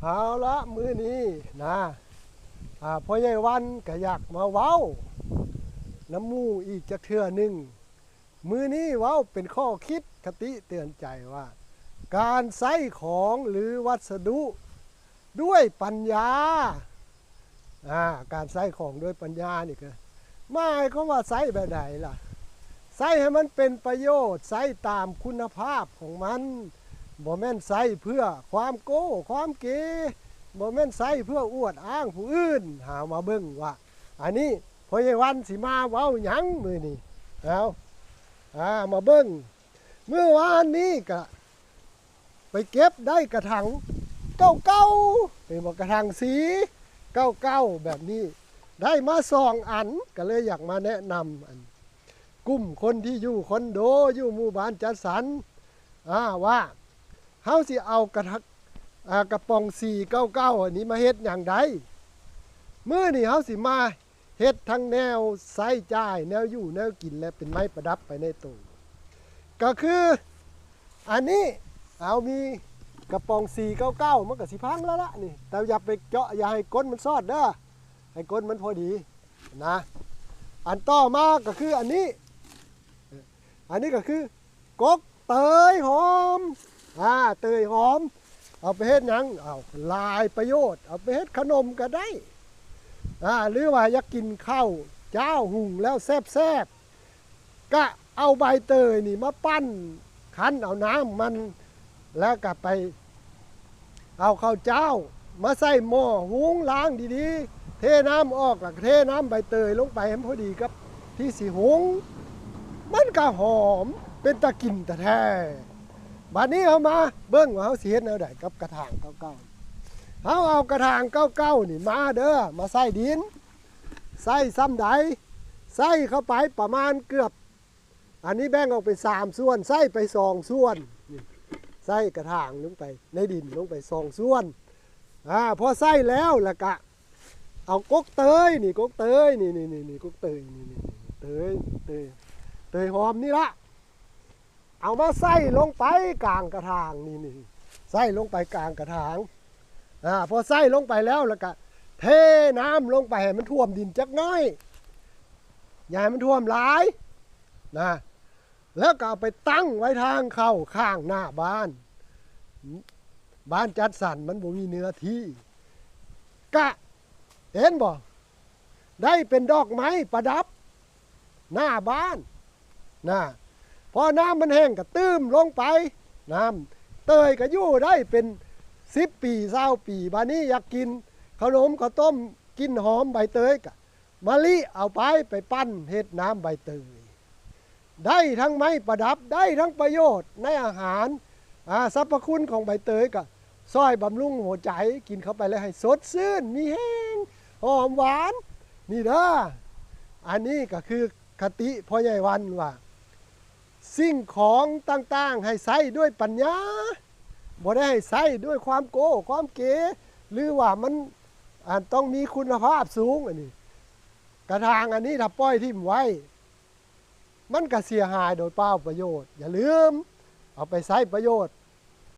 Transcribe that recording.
ເອົາລະ ມື້ນີ້ນະ ອາ ພໍ່ໃຫຍ່ວັນກະຢາກມາເວົ້ານຳໝູ່ອີກຈັກເທື່ອໜຶ່ງ. ມື້ນີ້ເວົ້າເປັນຂໍ້ຄິດຄະຕິເຕືອນໃຈວ່າ ການໃຊ້ຂອງ ຫຼື ວັດສະດຸດ້ວຍປັນຍາ. ອາ ການໃຊ້ຂອງດ້ວຍປັນຍານີ້ກະໝາຍຄວາມວ່າໃຊ້ແບບໃດລະ? ໃຊ້ໃຫ້ມັນເປັນປະໂຫຍດ, ໃຊ້ຕາມຄຸນນະພາບຂອງມັນ, ບໍ່ແມ່ນໃຊ້ເພື່ອຄວາມໂກ້ຄວາມເກ, ບໍ່ແມ່ນໃຊ້ເພື່ອອວດອ້າງຜູ້ອື່ນ. ເຮົາມາເບິ່ງວ່າ ອັນນີ້ພໍ່ໃຫຍ່ວັນຊິມາເວົ້າຫຍັງມື້ນີ້. ເອົາ ອາ ມາເບິ່ງ ມື້ວານນີ້ກະໄປເກັບໄດ້ກະຖັງເກົ່າໆ ເຫັນບໍ່ ກະຖັງສີເກົ່າໆແບບນີ້ ໄດ້ມາສອງອັນ ກະເລີຍຢາກມາແນະນຳ ອັນ ກຸ່ມຄົນທີ່ຢູ່ຄອນໂດ ຢູ່ໝູ່ບ້ານຈັດສັນ ອາ ວ່າເຮົາຊິເອົາກະ ອາ ກະປ໋ອງສີເກົ່າໆອັນນີ້ມາເຮັດຫຍັງໄດ້. ມື້ນີ້ເຮົາຊິມາເຮັດທັງແນວໃຊ້ຈ່າຍ, ແນວຢູ່ແນວກິນ ແລະ ເປັນໄມ້ປະດັບໄປໃນໂຕ. ກະຄືອັນນີ້ ເຮົາມີກະປ໋ອງສີເກົ່າໆ ມັນກະຊິພັງແລ້ວລະນີ້ ແຕ່ຢ່າໄປເຈາະ ຢ່າໃຫ້ກົ້ນມັນຊອດເດີ ໃຫ້ກົ້ນມັນພໍດີນະ. ອັນຕໍ່ມາກະຄືອັນນີ້ ອັນນີ້ກະຄື ກົກເຕີຍຫອມ ອາ ເຕີຍຫອມ ເອົາໄປເຮັດຫຍັງ? ເອົາຫຼາຍປະໂຫຍດ ເອົາໄປເຮັດຂະໜົມກະໄດ້ ອາ ຫຼືວ່າຢາກກິນເຂົ້າຈ້າວຫຸງແລ້ວແຊບໆ ກະເອົາໃບເຕີຍນີ້ມາປັ່ນ ຄັ້ນເອົານ້ຳມັນ ແລ້ວກະໄປ ເອົາເຂົ້າຈ້າວມາໃສ່ໝໍ້ຫຸງ ລ້າງດີໆ ເທນ້ຳອອກ ແລ້ວກະເທນ້ຳໃບເຕີຍລົງໄປໃຫ້ມັນພໍດີກັບທີ່ຊິຫຸງ ມັນກະຫອມເປັນຕາກິນແທ້ໆ. ບາດນີ້ເຮົາມາເບິ່ງວ່າເຮົາຊິເຮັດແນວໃດກັບກະຖາງເກົ່າໆ. ເຮົາເອົາກະຖາງເກົ່າໆນີ້ມາເດີ ມາໃສ່ດິນ ໃສ່ຊ່ຳໃດ ໃສ່ເຂົ້າໄປປະມານເກືອບ ອັນນີ້ແບ່ງອອກເປັນສາມສ່ວນ ໃສ່ໄປສອງສ່ວນ ນີ້ ໃສ່ກະຖາງລົງໄປໃນດິນ ລົງໄປສອງສ່ວນ. ອາ ພໍໃສ່ແລ້ວ ແລ້ວກະເອົາກົກເຕີຍນີ້ ກົກເຕີຍນີ້ ນີ້ ນີ້ ກົກເຕີຍນີ້ ນີ້ ເຕີຍ ເຕີຍ ເຕີຍຫອມນີ້ລະ ເອົາມາໃສ່ລົງໄປກາງກະຖາງນີ້ ນີ້ ໃສ່ລົງໄປກາງກະຖາງ. ອາ ພໍໃສ່ລົງໄປແລ້ວ ແລ້ວກະເທນ້ຳລົງໄປໃຫ້ມັນຖ້ວມດິນຈັກໜ້ອຍ ຢ່າໃຫ້ມັນຖ້ວມຫຼາຍນະ ແລ້ວກະເອົາໄປຕັ້ງໄວ້ທາງເຂົ້າຂ້າງໜ້າບ້ານ. ບ້ານຈັດສັນມັນບໍ່ມີເນື້ອທີ່ ກະ ເຫັນບໍ່? ໄດ້ເປັນດອກໄມ້ປະດັບໜ້າບ້ານນະ. ພໍນ້ຳມັນແຫ້ງກະຕື່ມລົງໄປ ນ້ຳເຕີຍກະຢູ່ໄດ້ເປັນສິບປີ ຊາວປີ. ບາດນີ້ຢາກກິນເຂົ້າໜົມເຂົ້າຕົ້ມ ກິ່ນຫອມໃບເຕີຍ ກະມາລິເອົາໄປ ໄປປັ່ນເຮັດນ້ຳໃບເຕີຍ. ໄດ້ທັງໄມ້ປະດັບ ໄດ້ທັງປະໂຫຍດໃນອາຫານ. ອາ ສັບພະຄຸນຂອງໃບເຕີຍກະຊ່ອຍບຳລຸງຫົວໃຈ ກິນເຂົ້າໄປແລ້ວໃຫ້ສົດຊື່ນ ມີແຮງ ຫອມຫວານ ນີ້ເດີ. ອັນນີ້ກະຄືຄະຕິພໍ່ໃຫຍ່ວັນວ່າ ສິ່ງຂອງຕ່າງໆໃຫ້ໃຊ້ດ້ວຍປັນຍາ ບໍ່ໄດ້ໃຫ້ໃຊ້ດ້ວຍຄວາມໂກ້ຄວາມເກ ຫຼືວ່າມັນ ອັນ ຕ້ອງມີຄຸນນະພາບສູງ. ອັນນີ້ ກະຖາງອັນນີ້ຖ້າປ່ອຍຖິ້ມໄວ້ ມັນກະເສຍຫາຍໂດຍເປົ່າປະໂຫຍດ. ຢ່າລືມ ເອົາໄປໃຊ້ປະໂຫຍດ